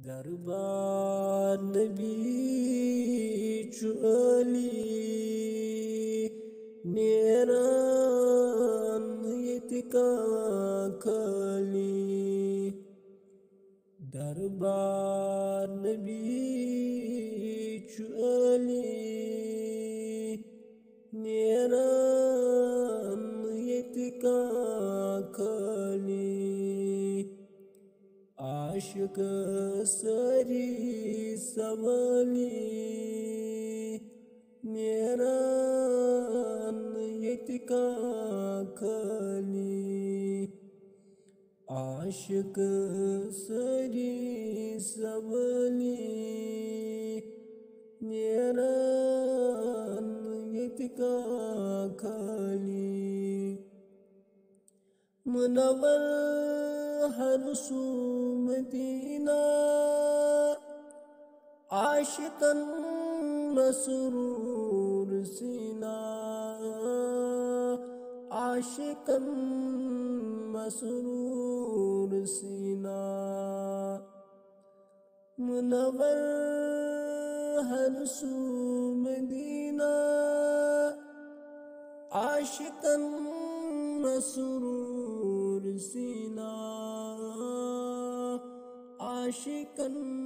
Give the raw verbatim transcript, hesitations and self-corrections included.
دربار نبی چھُ عٲلی، نیران ییٚتہِ کانٛہہ خٲلی۔ دربار نبی چھُ عٲلی، نیران ییٚتہِ کانٛہہ خٲلی۔ عاشق سٲری سوٲلی، نیران ییٚتہِ کانٛہہ خٲلی۔ عاشق سٲری سوٲلی، نیران ییٚتہِ کانٛہہ خٲلی۔ منور ہر سُہ مدینہ، عاشقن مسرور سینہ، عاشقن مسرور سینہ۔ منور ہر سُہ مدینہ، عاشقن مسرور سینہ، عاشقن